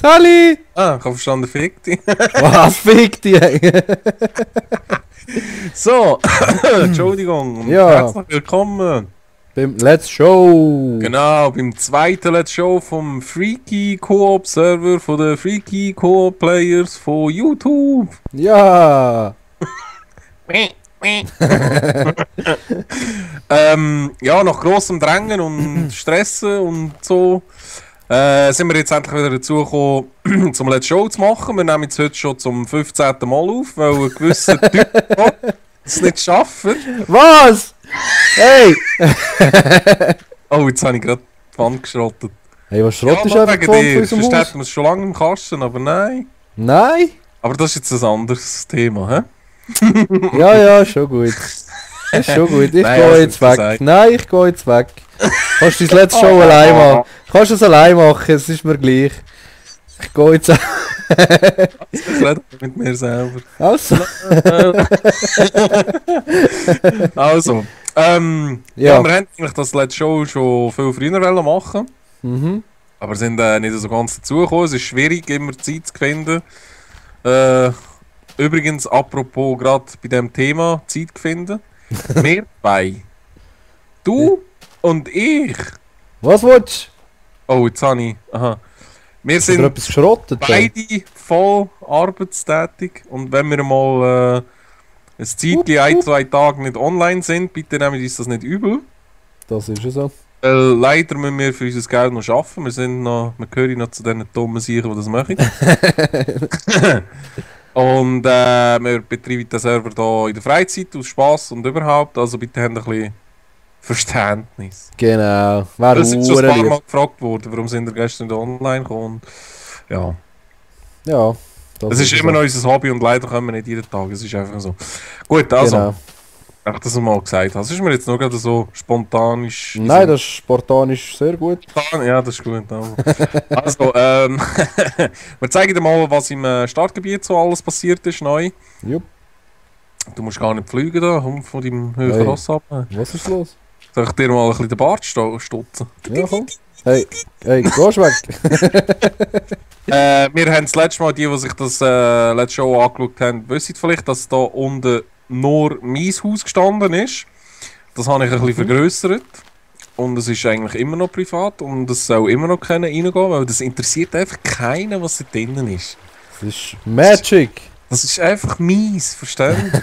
Sally! Ah, ich habe verstanden, fick dich. Was fickt die? So, Entschuldigung und Ja. herzlich willkommen. Beim Let's Show! Genau, beim zweiten Let's Show vom Freaky Co-op Server von den Freaky Co-op Players von YouTube. Ja! Ja, nach grossem Drängen und Stressen und so sind wir jetzt endlich wieder dazu gekommen, zum Let's Show zu machen. Wir nehmen jetzt heute schon zum 15. Mal auf, weil ein gewisser Typ es nicht schaffen. Was? Hey! Oh, jetzt habe ich gerade die Wand geschrottet. Hey, was schrottest du Ja, einfach wegen von dir. unserem Sonst Haus? hätten wir es schon lange im Kasten, aber nein. Nein? Aber das ist jetzt ein anderes Thema, hä? Ja, ja, schon gut. Ist schon gut. Ich Nein, gehe hast du jetzt nicht weg. gesagt. Nein, ich gehe jetzt weg. Kannst du dein Let's Show allein machen? Kannst du es allein machen, es ist mir gleich. Ich gehe jetzt. Ich rede mit mir selber. Also. Also, ja, Ja. wir haben eigentlich das Let's Show schon viel früher wollen machen, Mhm. aber sind nicht so ganz dazugekommen. Es ist schwierig, immer Zeit zu finden. Übrigens, apropos gerade bei dem Thema Zeit zu finden. Wir zwei. Du und ich. Was willst Oh, jetzt habe ich. Aha. Wir du? Ist dir sind etwas geschrottet? beide voll arbeitstätig und wenn wir mal ein Zeitchen, ein, zwei Tage nicht online sind, bitte nehmt uns das nicht übel. Das ist ja so. Leider müssen wir für unser Geld noch arbeiten. Wir gehören noch zu den dummen Sichen, die das machen. Und wir betreiben den Server hier in der Freizeit, aus Spass und überhaupt. Also bitte habt ein bisschen Verständnis. Genau. Wäre Es ist schon ein paar lieb. Mal gefragt worden, warum sind wir gestern nicht online gekommen. Und ja. Ja. Das Es ist immer so. noch unser Hobby und leider können wir nicht jeden Tag. Es ist einfach so. Gut, also. Genau. Ich das mal gesagt. Das ist mir jetzt noch gerade so spontanisch. Nein, das ist spartanisch sehr gut. Ja, das ist gut. Also, wir zeigen dir mal, was im Startgebiet so alles passiert ist neu. Jupp. Du musst gar nicht fliegen da, komm von deinem höheren Hey. Ross ab. Was ist los? Soll ich dir mal ein bisschen den Bart stutzen? Ja, komm. Hey, gehst weg? Wir haben das letzte Mal, die sich das letzte Show angeschaut haben, wissen vielleicht, dass da unten nur mein Haus gestanden ist. Das habe ich ein bisschen vergrößert. Und es ist eigentlich immer noch privat und es soll immer noch keiner reingehen, weil das interessiert einfach keinen, was da drinnen ist. Das ist Magic. Das ist einfach mies, verstehst du?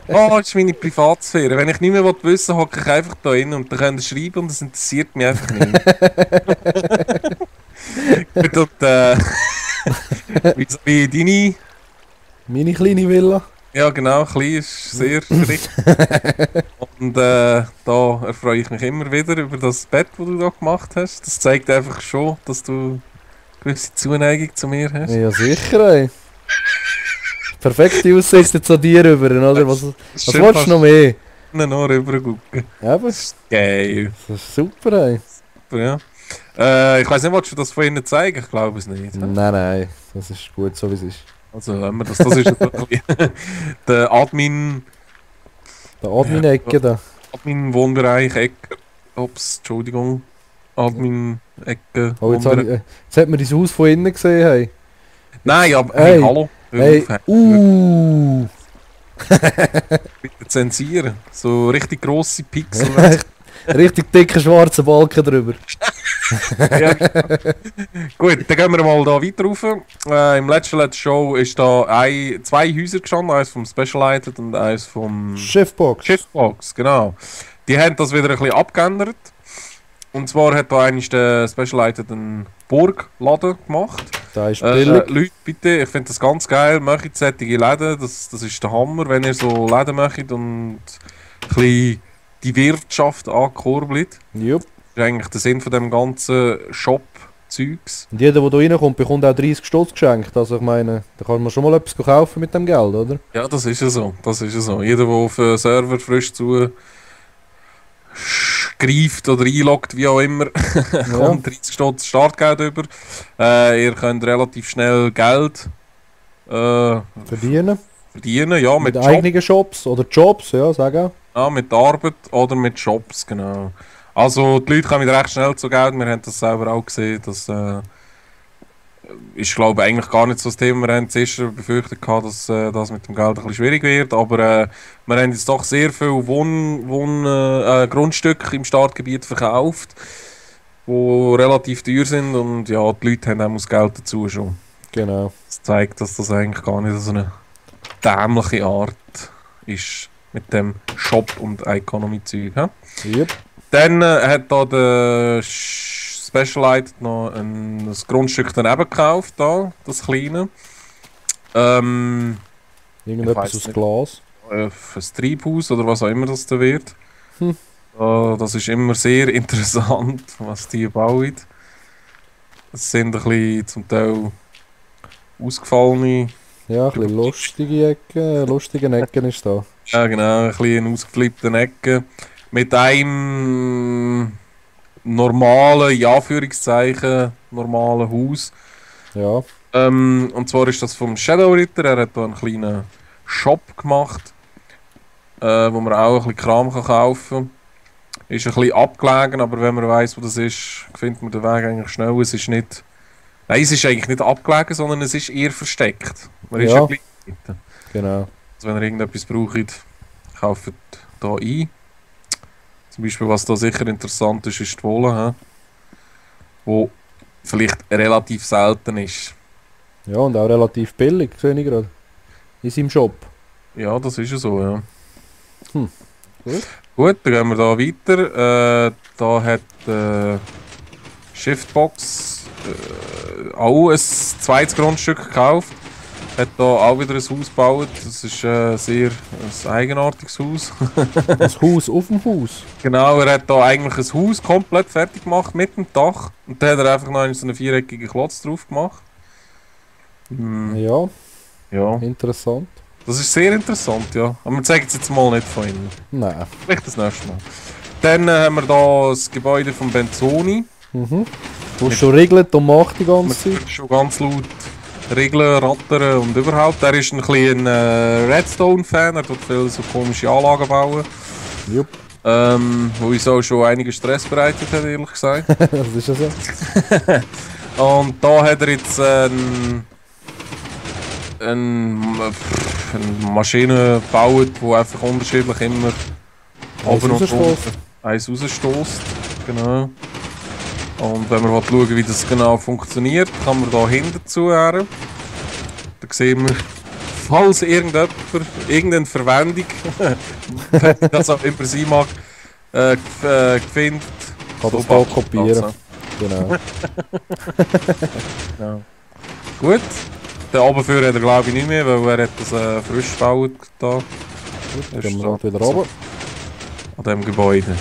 Das ist meine Privatsphäre. Wenn ich nicht mehr wissen will, hocke ich einfach da rein und dann könnt ihr schreiben und das interessiert mich einfach nicht. Gut, und wie deine... Meine kleine Villa. Ja genau, klein ist sehr richtig. Und da erfreue ich mich immer wieder über das Bett, das du da gemacht hast. Das zeigt einfach schon, dass du eine gewisse Zuneigung zu mir hast. Ja, sicher, ey. Perfekte Aussicht jetzt an dir rüber, oder? Was willst du noch mehr? Noch rüber gucken. Eben, Geil. das ist super, ey. Ja. Ich weiß nicht, willst du das von innen zeigen? Ich glaube es nicht. Nein, das ist gut, so wie es ist. Also, wenn wir das ist wirklich der Admin Admin-Ecke da. Wohnbereich, Ecke. Ups, Entschuldigung. Admin Ecke. Oh, jetzt hat man dein Haus von innen gesehen, hey. Nein, aber Hey. hallo. Hör Hey, auf, bitte zensieren. So richtig grosse Pixel. Richtig dicker schwarzer Balken drüber. Ja. Gut, dann gehen wir mal da weiter rauf. Im letzten Let's Show ist da zwei Häuser gestanden, eins vom Specialized und eins vom Schiffbox. Shiftbox, genau. Die haben das wieder ein bisschen abgeändert. Und zwar hat da eigentlich der Specialized einen Burgladen gemacht. Da ist billig. Leute, bitte, ich finde das ganz geil, macht solche Läden, das ist der Hammer, wenn ihr so Läden macht und ein bisschen die Wirtschaft ankurbelt. Jupp. Das ist eigentlich der Sinn von dem ganzen Shop-Zeugs. Und jeder, der da reinkommt, bekommt auch 30 Stutz geschenkt. Also ich meine, da kann man schon mal etwas kaufen mit dem Geld, oder? Ja, das ist ja so, das ist ja so. Jeder, der auf einen Server frisch zu greift oder einloggt, wie auch immer, kommt 30 Stutz Startgeld über. Ihr könnt relativ schnell Geld Verdienen. verdienen, ja, mit Mit Job, eigenen Shops oder Jobs, ja, sag auch. ja, mit Arbeit oder mit Jobs, genau. Also die Leute kommen recht schnell zu Geld, wir haben das selber auch gesehen, dass ist, glaube ich, eigentlich gar nicht so das Thema. Wir haben zuerst befürchtet, dass das mit dem Geld ein bisschen schwierig wird, aber wir haben jetzt doch sehr viele Grundstücke im Stadtgebiet verkauft, die relativ teuer sind und ja, die Leute haben auch das Geld dazu schon. Genau. Das zeigt, dass das eigentlich gar nicht so eine dämliche Art ist mit dem Shop- und Economy-Zeug. Yep. Dann hat da der Specialized noch das Grundstück daneben gekauft, da, das kleine. Irgendetwas aus Glas. Ein Treibhaus oder was auch immer das da wird. Hm. Das ist immer sehr interessant, was die bauen. Es sind ein bisschen zum Teil ausgefallene. Ja, ein bisschen lustige Ecken. Lustige Ecken ist da. Ja, genau, ein bisschen ausgeflippte Ecke. Mit einem normalen, in Anführungszeichen, normalen Haus. Ja. Und zwar ist das vom Shadow Ritter. Er hat da einen kleinen Shop gemacht, wo man auch ein bisschen Kram kann kaufen kann. Ist ein bisschen abgelegen, aber wenn man weiss, wo das ist, findet man den Weg eigentlich schnell. Es ist nicht... Nein, es ist eigentlich nicht abgelegen, sondern es ist eher versteckt. Man ist ja gleich dort. Genau. Also wenn ihr irgendetwas braucht, kauft da ein. Zum Beispiel, was da sicher interessant ist, ist die Wolle, wo vielleicht relativ selten ist. Ja, und auch relativ billig, sehe ich gerade. In seinem Shop. Ja, das ist ja so, ja. Gut. Gut, dann gehen wir da weiter. Da hat Shiftbox auch ein zweites Grundstück gekauft. Hat da auch wieder ein Haus gebaut. Das ist sehr ein eigenartiges Haus. Das Haus auf dem Haus. Genau, er hat da eigentlich ein Haus komplett fertig gemacht mit dem Dach. Und dann hat er einfach noch so einen viereckigen Klotz drauf gemacht. Ja, Ja, interessant. das ist sehr interessant, ja. Aber wir zeigen es jetzt mal nicht von innen. Nein. Vielleicht das nächste Mal. Dann haben wir da das Gebäude von Benzoni. Wo schon regelt und macht die ganze Man Zeit. schon ganz laut regeln, rattern und überhaupt. Er ist ein bisschen Redstone-Fan, er tut viele so komische Anlagen bauen. Jupp. Wo uns auch schon einige Stress bereitet hat, ehrlich gesagt. Das ist ja so. Und da hat er jetzt eine Maschine gebaut, die einfach unterschiedlich immer oben und unten eins rausstößt. Genau. Und wenn man schauen will, wie das genau funktioniert, kann man da hinten zu. Da sehen wir, falls irgendjemand, irgendeine Verwendung, das auch immer sein mag, findet. Kann das da kopieren. Genau. Ja. Gut. Den Abendführer hat er glaube ich nicht mehr, weil er hat das frisch gebaut da. Gut, dann gehen wir halt wieder runter. An diesem Gebäude.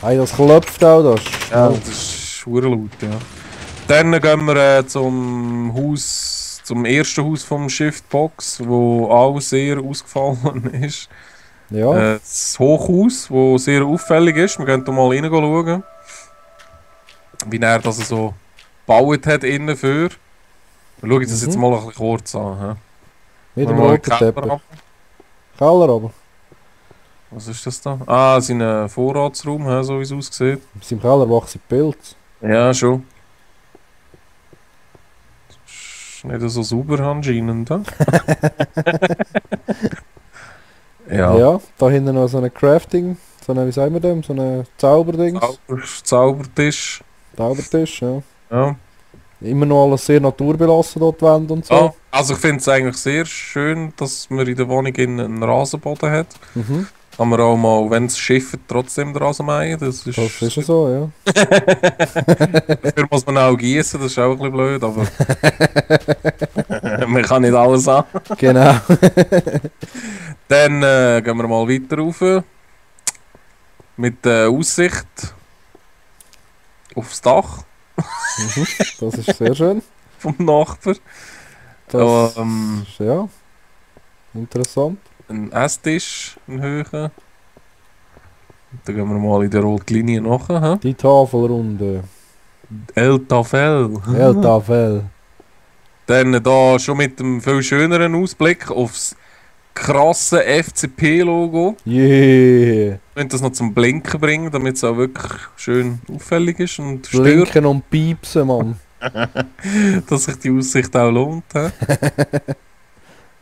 Hey, das klopft auch, das. Ja, das ist verdammt laut, ja. Dann gehen wir zum Haus, zum ersten Haus vom Shiftbox, wo auch sehr ausgefallen ist. Ja. Das Hochhaus, das sehr auffällig ist. Wir gehen da mal rein schauen, wie er das so gebaut hat innen für. Wir schauen das jetzt mal ein bisschen kurz an. Mit dem roten Teppich. Keller aber. Was ist das da? Ah, sein Vorratsraum, so wie es aussieht. In seinem Keller wachsen Pilze. Ja, schon. Ist nicht so sauber anscheinend. Ja. Ja, da hinten noch so ein Crafting, so eine, wie sagen wir dem, so ein Zauberdings. Zaubertisch. Zaubertisch, ja. Ja. Immer noch alles sehr naturbelassen dort, die Wände und so. Ja. Also ich finde es eigentlich sehr schön, dass man in der Wohnung einen Rasenboden hat. Kann man auch mal, wenn es schifft, trotzdem den Rasen mähen. Das ist ja so, ja. Dafür muss man auch gießen, das ist auch ein bisschen blöd, aber man kann nicht alles an. Genau. Dann gehen wir mal weiter rauf. Mit der Aussicht aufs Dach Das ist sehr schön. vom Nachbar. Das ist, ja, interessant. Ein Esstisch, ein Höhe. Dann gehen wir mal in der roten Linie nach. Die Tafelrunde. El Tafel. El Tafel. Dann da schon mit einem viel schöneren Ausblick aufs krasse FCP-Logo. Yeah. Ich möchte das noch zum Blinken bringen, damit es auch wirklich schön auffällig ist und stört. Blinken und piepsen, Mann. dass sich die Aussicht auch lohnt. He?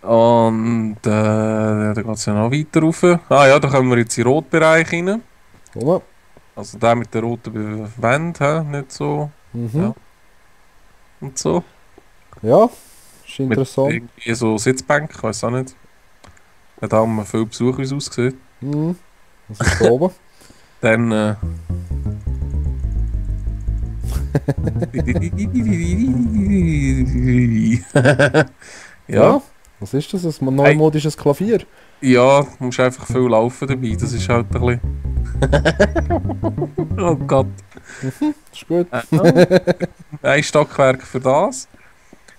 Und da geht es ja noch weiter rauf. Ah ja, da kommen wir jetzt in den Rotbereich rein. Komm. Also der mit der roten Wand, he? Nicht so. Mhm. Ja. Und so. Ja, ist Mit interessant. irgendwie so Sitzbänken, ich weiß auch nicht. Hat auch mal viel Besucher, wie es aussieht. Mhm. Was ist da oben? Dann. Ja. Was ist das? Ein neumodisches Klavier? Ja, du musst einfach viel laufen dabei, das ist halt ein bisschen. Oh Gott. Ist gut. Ein Stockwerk für das.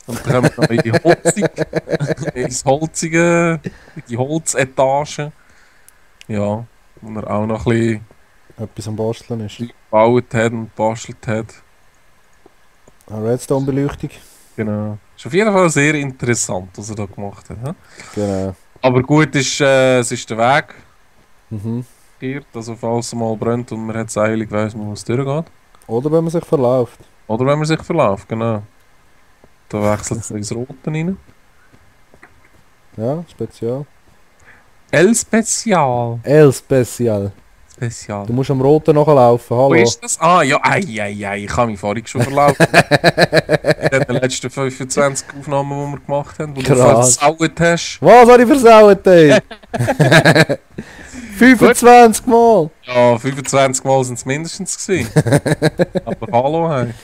Und dann kommen wir noch in die Holzige, in die Holzetage. Ja, wo er auch noch ein bisschen Etwas am Basteln ist. gebaut hat und gebastelt hat. Eine Redstone-Beleuchtung. Genau. Ist auf jeden Fall sehr interessant, was er da gemacht hat. He? Genau. Aber gut, es ist der Weg Mhm. hier, also falls es mal brennt und man hat es eilig, weiss man, wo es durchgeht. Oder wenn man sich verläuft. Oder wenn man sich verläuft, genau. Da wechselt es ins Rote rein. Ja, spezial. El Special. El Special. Spezial. Du musst am Roten nachlaufen, Wo hallo. ist das? Ah, ja, ei, ich habe mich vorhin schon verlaufen. In den letzten 25 Aufnahmen, die wir gemacht haben, wo du Krass. versaut hast. Was habe ich versaut, ey? 25 Mal! Ja, 25 Mal sind es mindestens gewesen. Aber hallo, hey.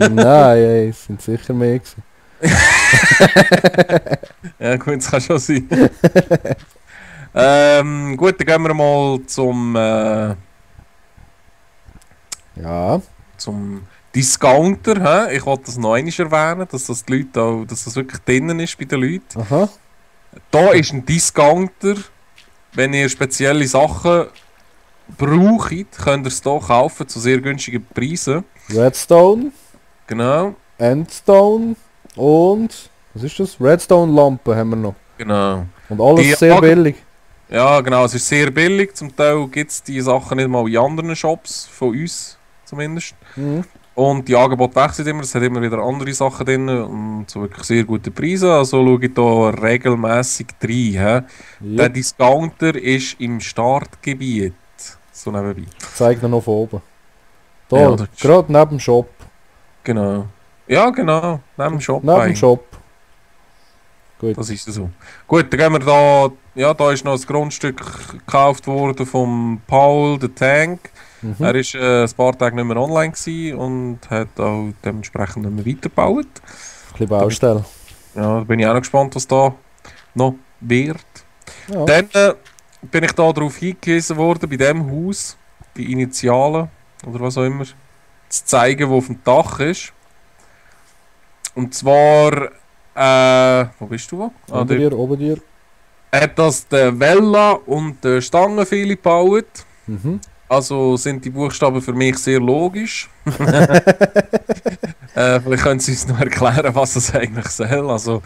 Nein, ey, es sind sicher mehr gewesen. Ja, gut, das kann schon sein. Gut, dann gehen wir mal Ja. zum Discounter. He? Ich wollte das noch einmal erwähnen, dass das, die Leute auch, dass das wirklich drinnen ist bei den Leuten. Aha. Da ist ein Discounter. Wenn ihr spezielle Sachen braucht, könnt ihr es hier kaufen zu sehr günstigen Preisen. Redstone, Genau, Endstone und. Was ist das? Redstone-Lampe haben wir noch. genau. Und alles Die sehr Lager- billig. Ja, genau, es ist sehr billig. Zum Teil gibt es die Sachen nicht mal in anderen Shops, von uns zumindest. Mhm. Und die Angebote wechseln immer, es hat immer wieder andere Sachen drin und zu wirklich sehr guten Preisen. Also schaue ich da regelmäßig rein. He? Der Ja, Discounter ist im Startgebiet. So nebenbei. zeig dir noch von oben. Da, Ja, das ist- gerade neben dem Shop. Genau. Ja, genau. Neben dem Shop. Neben dem eigentlich. Shop. Gut. Das ist so. Gut, dann gehen wir da. Ja, da ist noch ein Grundstück gekauft worden vom Paul, der Tank. Mhm. Er war ein paar Tage nicht mehr online gewesen und hat auch dementsprechend nicht mehr weitergebaut. Ein bisschen Baustelle. Ja, da bin ich auch noch gespannt, was da noch wird. Ja. Dann bin ich da darauf hingewiesen worden, bei dem Haus, die Initialen oder was auch immer, zu zeigen, wo auf dem Dach ist. Und zwar, wo bist du? Ah, Oben dir. hat das der Vella und der Stangenfili gebaut. Mhm. Also sind die Buchstaben für mich sehr logisch. Vielleicht können Sie uns noch erklären, was das eigentlich soll. Also,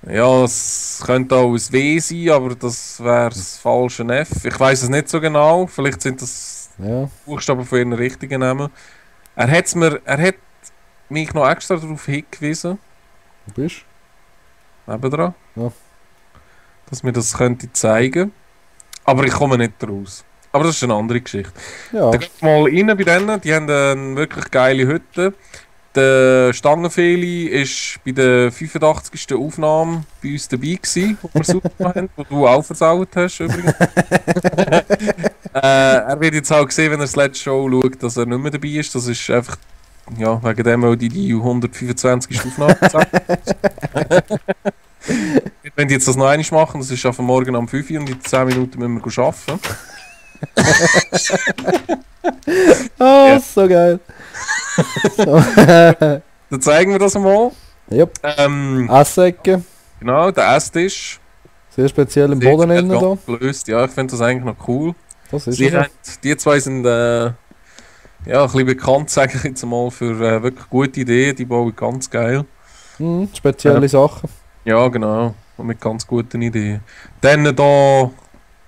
ja, es könnte auch ein W sein, aber das wäre das falsche F. Ich weiß es nicht so genau. Vielleicht sind das Ja. Buchstaben von Ihren richtigen Namen. Er hat mich noch extra darauf hingewiesen, Wo bist nebendran, Ja. dass mir das könnte zeigen. Aber ich komme nicht raus. Aber das ist eine andere Geschichte. du? Ja. Dann geht mal rein bei denen, die haben eine wirklich geile Hütte. Der Stangenfeli war bei der 85. Aufnahme bei uns dabei gewesen, wo wir super haben, wo du auch versaut hast übrigens. Er wird jetzt auch sehen, wenn er das letzte Show schaut, dass er nicht mehr dabei ist. Das ist einfach, ja, wegen dem auch die 125. Aufnahme gesagt. Wenn die jetzt das noch einmal machen, das ist auf Morgen um 5 Uhr und in 10 Minuten müssen wir arbeiten. Ah, Ja. so geil. Dann zeigen wir das einmal. Yep. Essecke. Genau, der Esstisch. Sehr speziell im Boden innen da. Gelöst. Ja, ich finde das eigentlich noch cool. Das ist Sie es. haben, die zwei sind ja, ein bisschen bekannt, sage ich jetzt mal, für wirklich gute Ideen. Die bauen ganz geil. Mhm, spezielle Sachen. Ja, genau. Und mit ganz guten Ideen. Dann da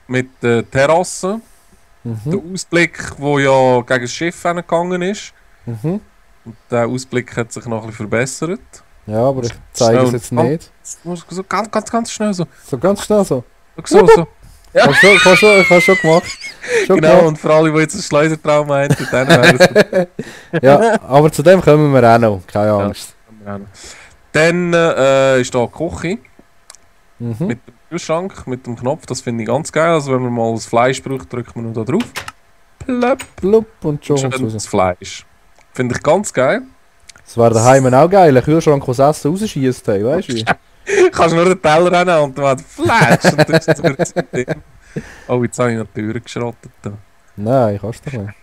mit der Terrasse. Mhm. Der Ausblick, wo ja gegen das Schiff gegangen ist. Mhm. Und der Ausblick hat sich noch ein bisschen verbessert. Ja, aber ich zeige es jetzt nicht. So ganz schnell so. So ganz schnell so. So. Ja. Ich habe schon gemacht. Genau, und für alle, die jetzt ein Schleudertrauma haben, dann wäre es Ja, aber zu dem kommen wir auch noch. Keine Angst. Ja. Dann ist da die Küche Mhm. mit dem Kühlschrank, mit dem Knopf. Das finde ich ganz geil. Also wenn man mal das Fleisch braucht, drückt man nur da drauf. Plöpp. Blub und schon Schön kommt's raus. das Fleisch. Finde ich ganz geil. Das wäre daheim auch geil. Ein Kühlschrank, wo das Essen rausschießt, hey, weißt du wie? Kannst nur den Teller rennen und dann Fleisch. Und das ist drin. Oh, jetzt habe ich noch die Türen geschrottet. Da. Nein, kannst du nicht.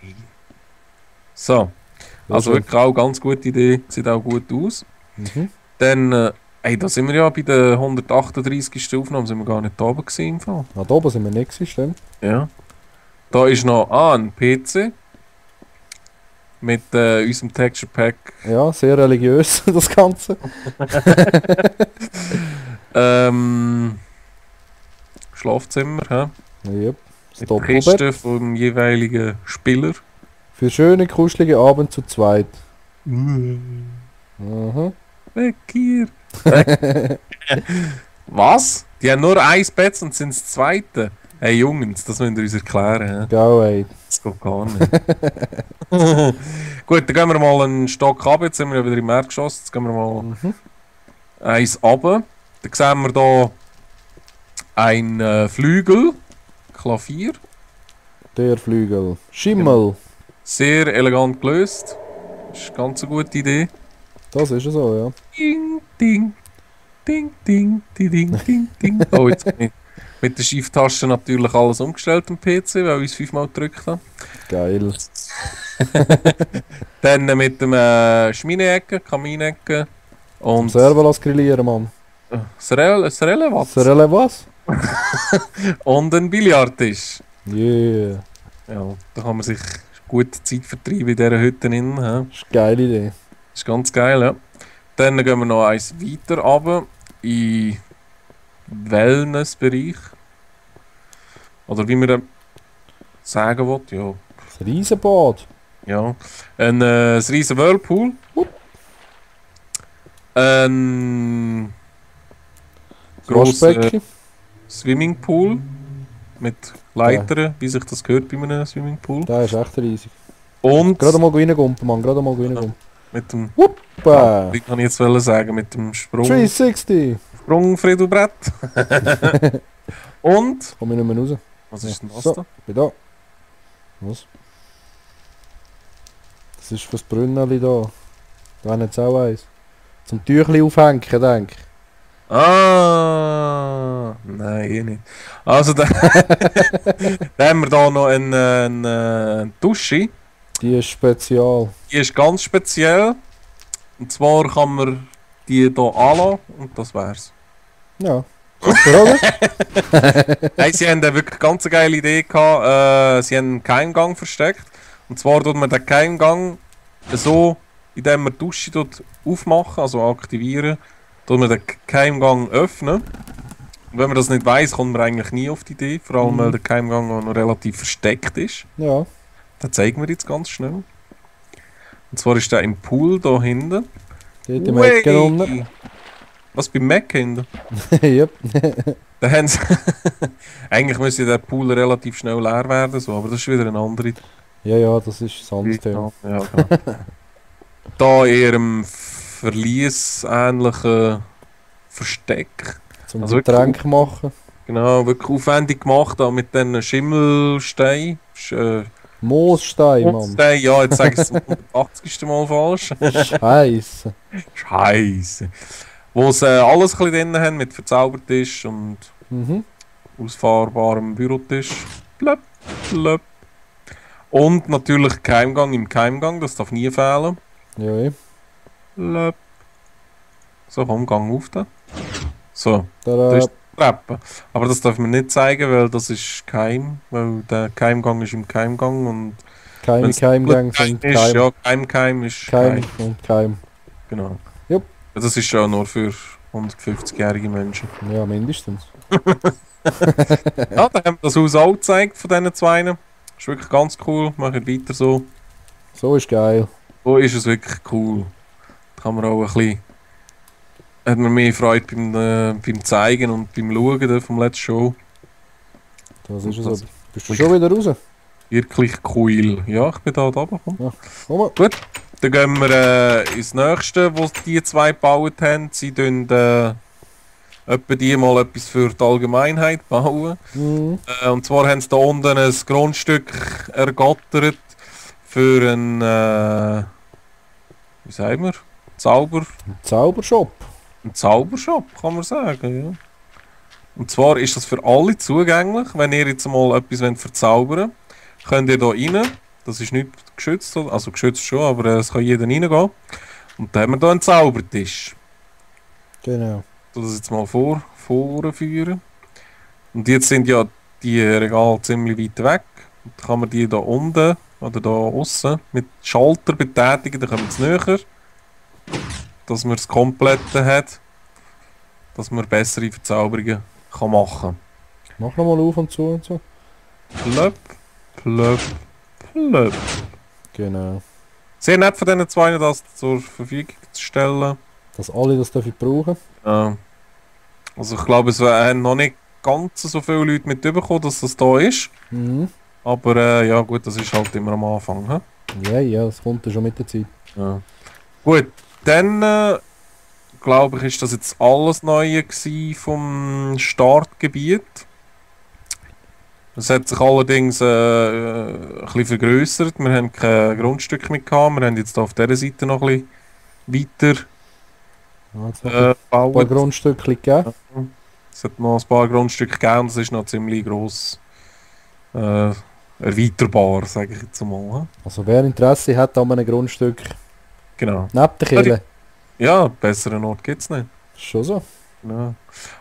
So. Also schön. wirklich auch ganz gute Idee. Sieht auch gut aus. Mhm. Dann, da sind wir ja bei der 138. Aufnahme, sind wir gar nicht da oben gewesen im Fall. Ah, da oben sind wir nicht gewesen, stimmt. Ja. Da ist noch ein PC mit unserem Texture Pack. Ja, sehr religiös, das Ganze. Schlafzimmer, hä? Yep. Das Mit Doppelbett. Kiste vom jeweiligen Spieler. Für schöne, kuschelige Abend zu zweit. Mhm. Weg hier! Was? Die haben nur ein Bett und sind das zweite. Hey Jungs, das müsst ihr uns erklären. Hä? Gau, ey. Das geht gar nicht. Gut, dann gehen wir mal einen Stock runter. Jetzt sind wir ja wieder im Erdgeschoss. Jetzt gehen wir mal Mhm. eins runter. Dann sehen wir hier ein Flügel. Klavier. Der Flügel. Schimmel. Sehr elegant gelöst. Das ist eine ganz gute Idee. Das ist ja so, ja. Ding, ding. Ding, ding, ding, ding, ding, ding. Oh, jetzt bin ich mit der Shift-Taste natürlich alles umgestellt am PC, weil ich es 5-mal gedrückt habe. Geil. Dann mit dem Schmineecke, Kaminecke und Servo lass grillieren, Mann. Serelle was? Serele was? Und ein Billardtisch. Yeah. Ja, da kann man sich gut Zeit vertreiben in dieser Hütte innen. Ja. Das ist eine geile Idee. Das ist ganz geil, ja. Dann gehen wir noch eins weiter runter in Wellnessbereich. Oder wie man das sagen will, ja. Das Riesenbad. Ja. Ein riesen Whirlpool. Ein Das grosser Waschbecken. Swimmingpool mit Leitern, wie sich das gehört bei einem Swimmingpool. Der ist echt riesig. Und Gerade mal reingumpen, Mann. Gerade mal reingumpen. mit dem, Hoppa! wie kann ich jetzt wollen sagen, mit dem 360! Sprungfredobrett. Und, Komm ich nicht mehr raus. was ist denn das So. da? Bin da. Was? Das ist fürs Brünneli da. Da haben jetzt auch eins. Zum Tüchli aufhängen, denke ich. Ah, nein, eh nicht. Also, dann, dann haben wir da noch eine Dusche. Die ist spezial. Die ist ganz speziell. Und zwar kann man die hier anlassen und das wär's. Ja. Super, oder? Nein, sie haben eine wirklich ganz geile Idee gehabt. Sie haben einen Keimgang versteckt. Und zwar tut man den Keimgang so, indem man die Dusche dort aufmachen, also aktivieren, tut man den Keimgang öffnen. Und wenn man das nicht weiss, kommt man eigentlich nie auf die Idee. Vor allem, weil der Keimgang auch noch relativ versteckt ist. Ja. Das zeigen wir jetzt ganz schnell. Und zwar ist der im Pool da hinten. Dort im Ecken unten. Was, beim Mac hinten? Yep. Da haben sie eigentlich müsste der Pool relativ schnell leer werden, so, aber das ist wieder eine andere Ja, ja, das ist das andere Thema. Ja, genau. Da in ihrem verliesähnlichen Versteck. Zum Also Getränk machen. Genau, wirklich aufwendig gemacht, auch mit diesen Schimmelsteinen. Moosstein, Mann. Moosstein, ja, jetzt sage ich es zum 80. Mal falsch. Scheiße. Scheiße. Wo sie alles ein bisschen drin haben, mit Verzaubertisch und Mhm. ausfahrbarem Bürotisch. Blöp, blöp. Und natürlich Keimgang im Keimgang, das darf nie fehlen. Ja, eh. Blöp. So, komm, Gang auf da. So, da Da, ist die Treppe. Aber das darf man nicht zeigen, weil das ist Keim, weil der Keimgang ist im Keimgang und keine wenn's Keimgänge Keim sind ist, Keim. ja, Keim ist Keim Keim. und Keim. Genau. Jupp. Das ist ja nur für 150-jährige Menschen. Ja, mindestens. Ja, dann haben wir das Haus auch gezeigt von diesen zwei. Ist wirklich ganz cool, machen weiter so. So ist geil. so ist es wirklich cool. Da kann man auch ein bisschen, hat man mehr Freude beim Zeigen und beim Schauen vom letzten Show. Das ist es Das so. Bist du schon wieder raus? Wirklich cool. Ja, ich bin da oben. Ja, komm mal. Gut, dann gehen wir ins nächste, was die zwei gebaut haben. Sie tun etwa die mal etwas für die Allgemeinheit bauen. Mhm. Und zwar haben sie da unten ein Grundstück ergattert für einen, wie sagen wir, Zaubershop. einen Zaubershop, kann man sagen, ja. Und zwar ist das für alle zugänglich. Wenn ihr jetzt mal etwas verzaubern wollt, könnt ihr da rein. Das ist nicht geschützt, also geschützt schon, aber es kann jeder reingehen. Und dann haben wir hier einen Zaubertisch. Genau. Ich tue das jetzt mal vorführen. Und jetzt sind ja die Regale ziemlich weit weg. Und dann kann man die da unten oder da außen mit Schalter betätigen, dann kommen sie näher. Dass man das Komplette hat. Dass man bessere Verzauberungen kann machen. Mach nochmal auf und zu und so. Plöpp, plöpp, plöpp. Genau. Sehr nett von diesen zwei, das zur Verfügung zu stellen. Dass alle das dürfen brauchen. Ja. Also ich glaube, es haben noch nicht ganz so viele Leute mitbekommen, dass das da ist. Mhm. Aber ja gut, das ist halt immer am Anfang. He? Ja, ja, das kommt ja schon mit der Zeit. Ja. Gut, dann glaube ich, ist das jetzt alles Neue gewesen vom Startgebiet. Es hat sich allerdings ein bisschen vergrößert. Wir haben kein Grundstück mehr gehabt. Wir haben jetzt auf dieser Seite noch ein bisschen weiter Jetzt noch ein paar gebaut. Grundstückchen gegeben. Es hat noch ein paar Grundstücke gegeben und das ist noch ziemlich gross erweiterbar, sage ich jetzt mal. Also wer Interesse hat an einem Grundstück, Genau. neben der Kirche. Ja, besseren Ort gibt es nicht. Schon so. Ja.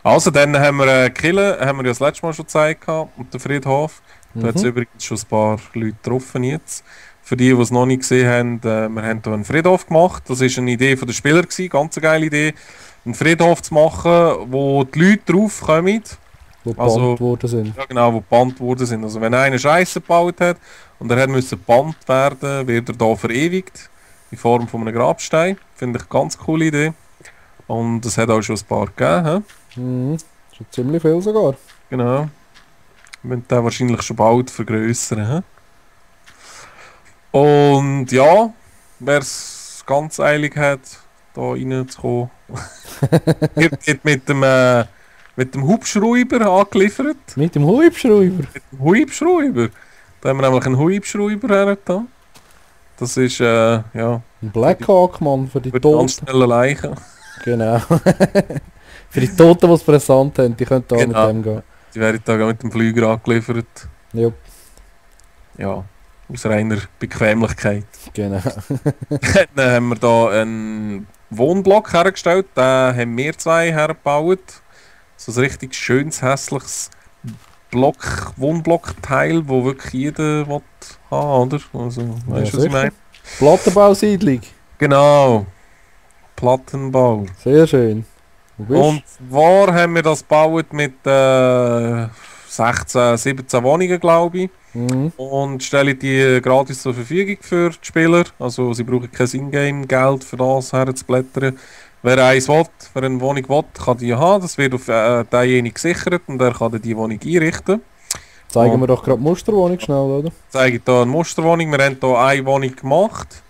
Also dann haben wir Kille, haben wir ja das letzte Mal schon gezeigt gehabt, und den Friedhof. Da hat es übrigens schon ein paar Leute getroffen jetzt. Für die es noch nicht gesehen haben, wir haben hier einen Friedhof gemacht. Das war eine Idee der Spieler, ganz eine geile Idee. Einen Friedhof zu machen, wo die Leute drauf kommen. Wo Also- gebannt worden sind. Ja genau, wo gebannt worden sind. Also wenn einer Scheiße gebaut hat und er musste gebannt werden, wird er da verewigt. In Form von einem Grabstein. Finde ich eine ganz coole Idee. Und es hat auch schon ein paar gegeben. He? Mhm. Schon ziemlich viel sogar. Genau. Wir müssen den wahrscheinlich schon bald vergrößern. He? Und ja, wer es ganz eilig hat, da reinzukommen, wird mit dem Hubschrauber angeliefert. Mit dem Hubschrauber. Hubschrauber. Da haben wir nämlich einen Hubschrauber hergetan. Das ist, ja, Ein Blackhawk, Mann, für die für die ganz Toten. schnellen Leichen. Genau. Für die Toten, die es brisant haben, die können da Genau. mit dem gehen. Die werden da mit dem Flüger angeliefert. Ja, Ja, aus reiner Bequemlichkeit. genau. Dann haben wir da einen Wohnblock hergestellt. Den haben wir zwei hergebaut. So ein richtig schönes, hässliches Wohnblockteil, wo wirklich jeder will haben, oder? Also, weißt du, was ich sicher. meine? Plattenbausiedlung. Genau. Plattenbau. Sehr schön. Wo bist Und zwar haben wir das gebaut mit 16, 17 Wohnungen, glaube ich. Mhm. Und stellen die gratis zur Verfügung für die Spieler. Also sie brauchen kein Ingame-Geld für das herzublättern. Wer eins will, wer eine Wohnung will, kann die haben. Das wird auf denjenigen gesichert und er kann dann die Wohnung einrichten. Zeigen wir doch gerade die Musterwohnung schnell, oder? Ich zeige hier eine Musterwohnung. Wir haben hier eine Wohnung gemacht.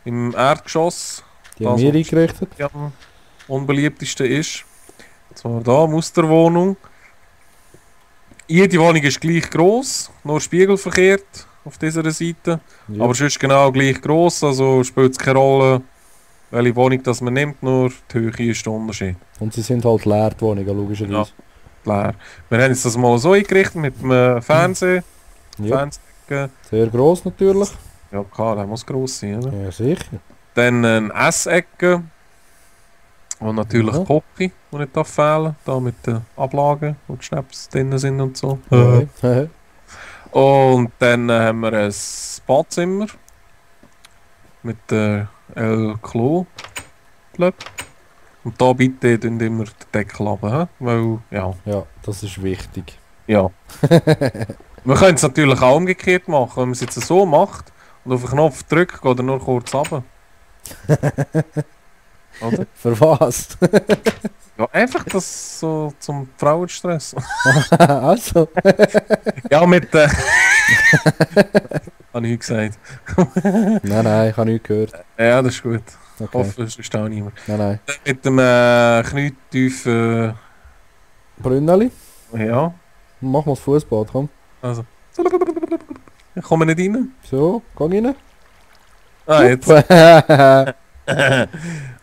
Im Erdgeschoss. Die haben Also- wir eingerichtet. Die am unbeliebtesten ist. Und zwar hier, Musterwohnung. Jede Wohnung ist gleich gross, nur spiegelverkehrt auf dieser Seite. Ja. Aber sonst genau gleich gross, also spielt es keine Rolle, welche Wohnung das man nimmt, nur die Höhe ist der Unterschied. Und sie sind halt leer, die Wohnungen, logischerweise. Klar. Wir haben jetzt das mal so eingerichtet mit dem Fernsehen. Ja. Fernsehen. Sehr gross natürlich. Ja klar, der muss gross sein. Oder? Ja, sicher. Dann eine Essecke. Und natürlich Ja. Küche, die nicht fehlen darf. Da mit den Ablagen, wo die Schnaps drin sind und so. Okay. Und dann haben wir ein Badzimmer. Mit der Klo. Und da bitte tun immer den Deckel runter, weil, ja. Ja, das ist wichtig. Ja. Man könnte es natürlich auch umgekehrt machen, wenn man es jetzt so macht und auf den Knopf drückt, geht er nur kurz runter. Oder? Für was? Ja, einfach das so zum Frauenstress. Also. Ja, mit habe ich gesagt. Nein, ich habe nichts gehört. Ja, das ist gut. Ich Okay. hoffe, es ist auch niemand. Nein. Mit dem knietiefen... Brünneli? ja, Mach mal das Fußbad, komm. also... Ich komme nicht rein. So, geh rein. Ah, jetzt. Yep.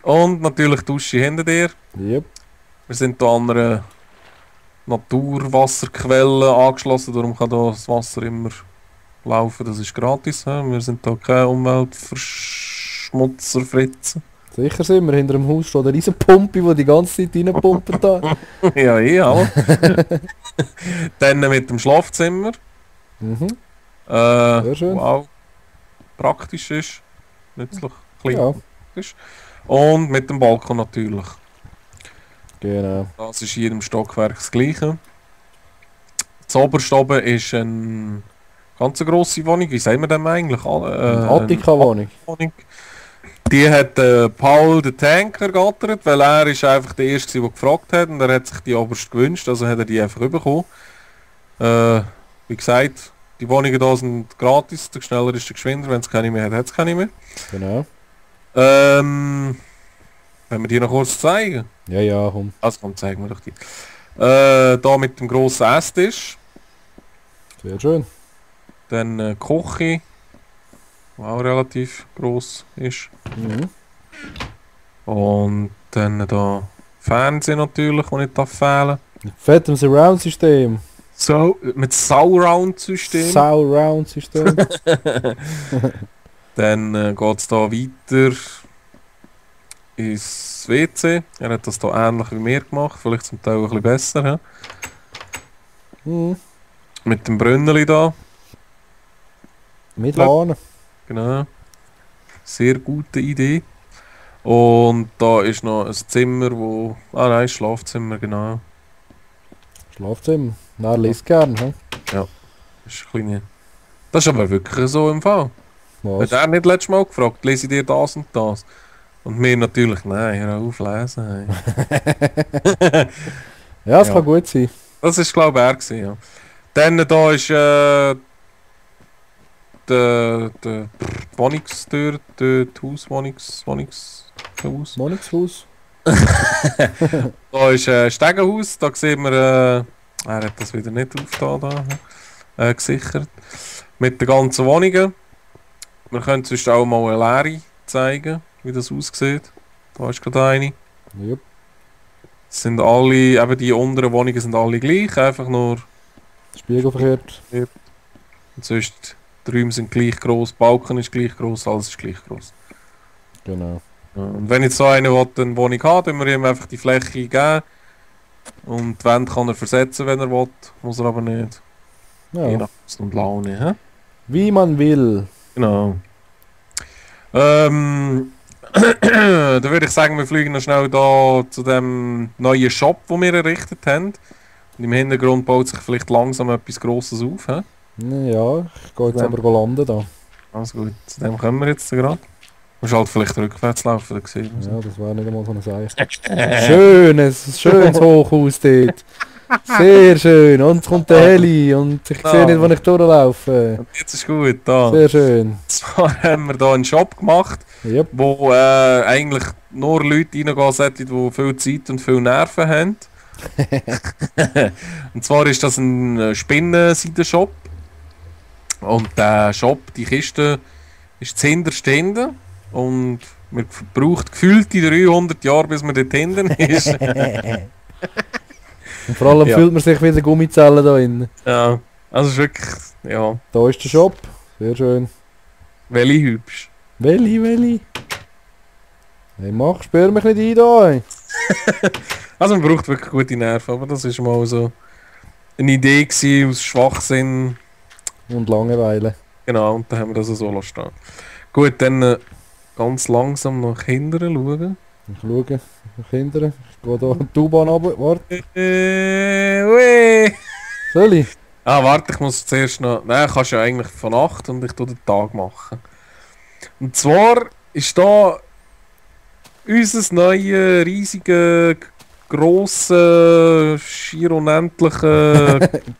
Und natürlich Dusche hinter dir. Wir sind da an einer Naturwasserquelle angeschlossen, darum kann da das Wasser immer laufen, das ist gratis. He? Wir sind da keine Umweltverschmutzer, Fritzen. Sicher sind wir, hinter dem Haus steht eine riesen Pumpe, die die ganze Zeit reinpumpt da. Ja, ja. Dann mit dem Schlafzimmer. Mhm. Sehr schön. Wow. Praktisch ist. Nützlich. Klein. Ja, Ist. Und mit dem Balkon natürlich. genau. Das ist in jedem Stockwerk das gleiche. Das oberste oben ist eine ganz grosse Wohnung. Wie sagen wir dem eigentlich? Attika-Wohnung. Wohnung. Die hat Paul den Tank ergattert, weil er ist einfach der Erste, der gefragt hat und er hat sich die oberst gewünscht, also hat er die einfach bekommen. Wie gesagt, die Wohnungen hier sind gratis, der schneller ist der geschwinder, wenn es keine mehr hat, hat es keine mehr. Genau. Wenn wir die noch kurz zeigen. Ja, komm. Also komm, zeigen wir doch die. Da mit dem grossen Esstisch, Sehr schön. dann Küche, die auch relativ gross ist. Mhm. Und dann da Fernsehen natürlich, der nicht fehlen darf. Fettem Surround-System. So, mit Surround-System. Surround-System. Dann geht es da weiter ins WC. Er hat das da ähnlich wie mir gemacht, vielleicht zum Teil ein bisschen besser. He? Mhm. Mit dem Brünneli da. Mit Ja. Hahn. Genau. Sehr gute Idee. Und da ist noch ein Zimmer, wo... Ah nein, Schlafzimmer, genau. Schlafzimmer. Na, liest gern, hä? Das ist, ein kleine... das ist aber wirklich so im Fall. Was? Hat er nicht letztes Mal gefragt, lese ich dir das und das? Und wir natürlich, nein, hör auf, lesen. Hey. Ja, es Ja. kann gut sein. Das ist glaube ich er gewesen, ja. Dann da ist die Wohnungstür, die Haus. Wohnungshaus. Da ist ein Stegenhaus, da sehen wir, er hat das wieder nicht aufgetan, da, gesichert. Mit den ganzen Wohnungen. Wir können sonst auch mal eine leere zeigen, wie das aussieht. Da ist gerade eine. Yep. Es sind alle, eben die unteren Wohnungen sind alle gleich, einfach nur, Spiegelverkehrt. und sonst die Räume sind gleich groß, Balken ist gleich groß, alles ist gleich groß. Genau. Ja, und wenn jetzt so einer will, eine Wohnung hat, dann wir ihm einfach die Fläche geben. Und die Wände kann er versetzen, wenn er will, muss er aber nicht. Je Ja. nach Lust und Laune, hä? Wie man will. Genau. Dann würde ich sagen, wir fliegen noch schnell da zu dem neuen Shop, den wir errichtet haben. Und im Hintergrund baut sich vielleicht langsam etwas Grosses auf. He? Ja, ich gehe jetzt Ja. aber landen da. Also gut, zu dem kommen wir jetzt gerade. Du musst halt vielleicht rückwärts laufen, dann sehen wir Ja, das wäre nicht einmal so eine Sache. Schönes Hochhaus dort. Sehr schön. Und es kommt der Heli und ich sehe nicht, wo ich durchlaufe. Und jetzt ist gut, da. Sehr schön. Zwar haben wir hier einen Shop gemacht, Yep. wo eigentlich nur Leute reingehen sollten, die viel Zeit und viel Nerven haben. Und zwar ist das ein Spinnenseiden-Shop. Und der Shop, die Kiste, ist das hinterste hinten. Und man braucht gefühlt die 300 Jahre, bis man dort hinten ist. Und vor allem Ja. fühlt man sich wie eine Gummizelle da drin. Ja, also es ist wirklich, ja, Da ist der Shop. Sehr schön. welche hübsch. Welli. Hey, spür mich nicht ein da. Ey. Also man braucht wirklich gute Nerven, aber das ist mal so eine Idee gewesen, aus Schwachsinn. Und Langeweile. Genau, und dann haben wir das so lassen stehen. Gut, dann ganz langsam nach hinten schauen. Ich schaue nach hinten. Ich gehe da die U-Bahn runter. Warte. Ui. Soll ich? Ah, warte, ich muss zuerst noch... Nein, kannst ja eigentlich von Nacht und ich tue den Tag machen. Und zwar ist da unser neues, riesige, grosse, schier unendliche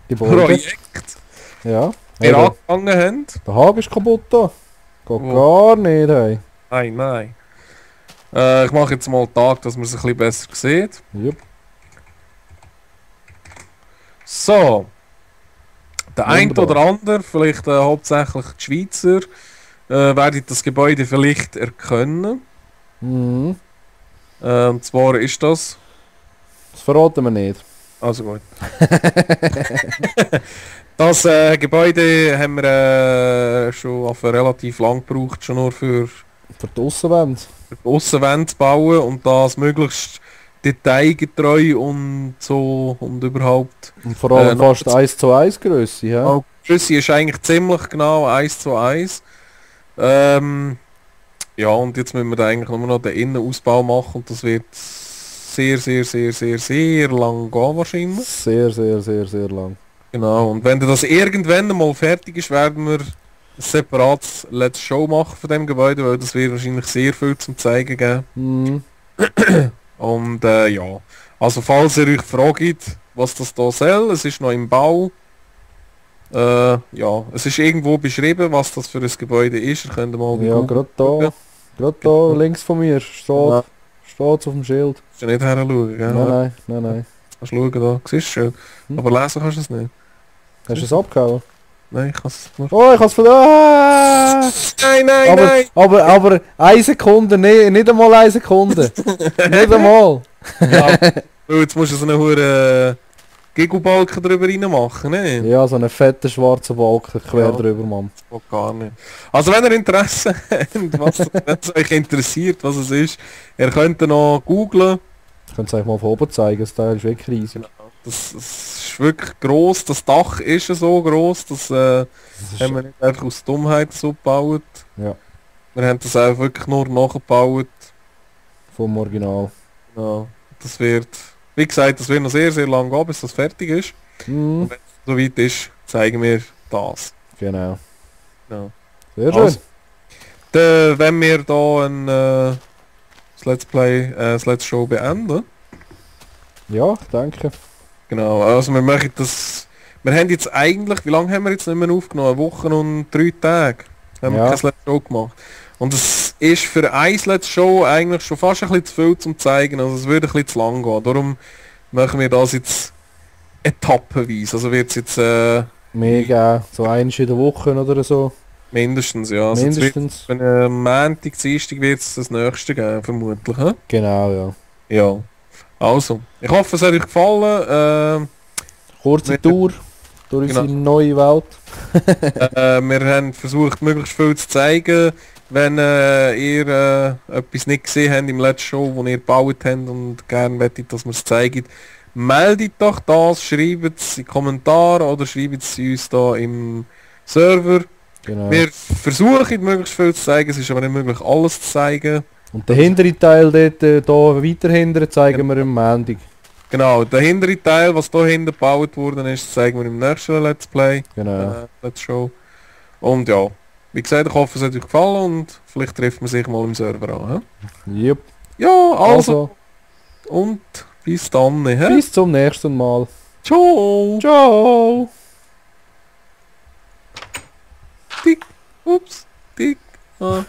Gebäude. Projekt, Ja. wir Eben, angefangen haben. der Haken ist kaputt da. Geht Wo? gar nicht, hey. Nein, nein. Ich mache jetzt mal einen Tag, dass man es ein bisschen besser sieht. Jupp. So. Der eine Wunderbar. oder andere, vielleicht hauptsächlich die Schweizer, werden das Gebäude vielleicht erkennen. Mhm. Und zwar ist das... Das verraten wir nicht. Also gut. Das Gebäude haben wir schon auf relativ lang gebraucht, schon nur für Für die Aussenwände. die Aussenwände zu bauen und das möglichst detailgetreu und so und überhaupt. Und vor allem noch fast 1:1 Größe, ja? Auch die Grösse ist eigentlich ziemlich genau 1:1. Ja, und jetzt müssen wir da eigentlich nur noch den Innenausbau machen und das wird sehr, sehr, sehr, sehr, sehr lang gehen wahrscheinlich. Sehr, sehr, sehr, sehr lang. Genau, und wenn das irgendwann mal fertig ist, werden wir ein separates Let's Show machen von dem Gebäude, weil das wird wahrscheinlich sehr viel zum Zeigen geben. Mhm. Und ja, also falls ihr euch fragt, was das da soll, es ist noch im Bau. Ja, es ist irgendwo beschrieben, was das für ein Gebäude ist. Ihr könnt mal bei Ja, Google gerade da links von mir Ja. steht's auf dem Schild. Kannst du nicht her schauen, gell? Nein. Kannst du schauen da, siehst du schön. Hm. Aber lesen kannst du es nicht. Hast du es abgehauen? Nein, ich kann es nur... Oh, ich hab's von Nein! aber 1 Sekunde, nee, nicht einmal 1 Sekunde. Nicht einmal. Ja, jetzt musst du so eine hure Gigobalken drüber rein machen, ne? Ja, so einen fetten schwarzen Balken quer Ja. drüber, Mann. Oh, gar nicht. Also wenn ihr Interesse habt, wenn es euch interessiert, was es ist, ihr könnt noch googlen. Ich könnte es euch mal von oben zeigen, das Teil ist wirklich riesig. Das ist wirklich gross, das Dach ist so gross, das Das ist, haben wir nicht einfach aus Dummheit so gebaut. Ja. Wir haben das auch wirklich nur nachgebaut. vom Original. Ja, das wird, wie gesagt, das wird noch sehr, sehr lang gehen, bis das fertig ist. Mhm. Und wenn es soweit ist, zeigen wir das. Genau. Ja. Sehr schön. Also, wenn wir da das Let's Play, das Let's Show beenden. Ja, ich denke. Genau, also wir machen das... Wir haben jetzt eigentlich, wie lange haben wir jetzt nicht mehr aufgenommen? Eine Woche und 3 Tage haben wir Ja. kein Let's Show gemacht. Und es ist für ein Let's Show eigentlich schon fast ein bisschen zu viel zum zeigen, also es würde ein bisschen zu lang gehen. Darum machen wir das jetzt etappenweise. Also wird es jetzt Mega. So eins in der Woche oder so. mindestens, ja. Also Mindestens. wenn Montag, Dienstag wird es das nächste geben, vermutlich. He? Genau, ja. Ja. Also, ich hoffe es hat euch gefallen. Kurze Wir- Tour durch Genau. unsere neue Welt. Wir haben versucht, möglichst viel zu zeigen. Wenn ihr etwas nicht gesehen habt im letzten Show, wo ihr gebaut habt und gerne möchtet, dass wir es zeigen, meldet doch das, schreibt es in die Kommentare oder schreibt es uns da im Server. Genau. Wir versuchen möglichst viel zu zeigen, es ist aber nicht möglich alles zu zeigen. Und den hinteren Teil dort, da weiter hinten zeigen wir am Montag. Genau, der hintere Teil, was da hinten gebaut worden ist, zeigen wir im nächsten Let's Play, Genau. Let's Show. Und ja, wie gesagt, ich hoffe es hat euch gefallen und vielleicht trifft man sich mal im Server an. He? Jupp. Ja, also, Also, und bis dann. He? bis zum nächsten Mal. Ciao. Ciao. Tick, ups, tick. Ah.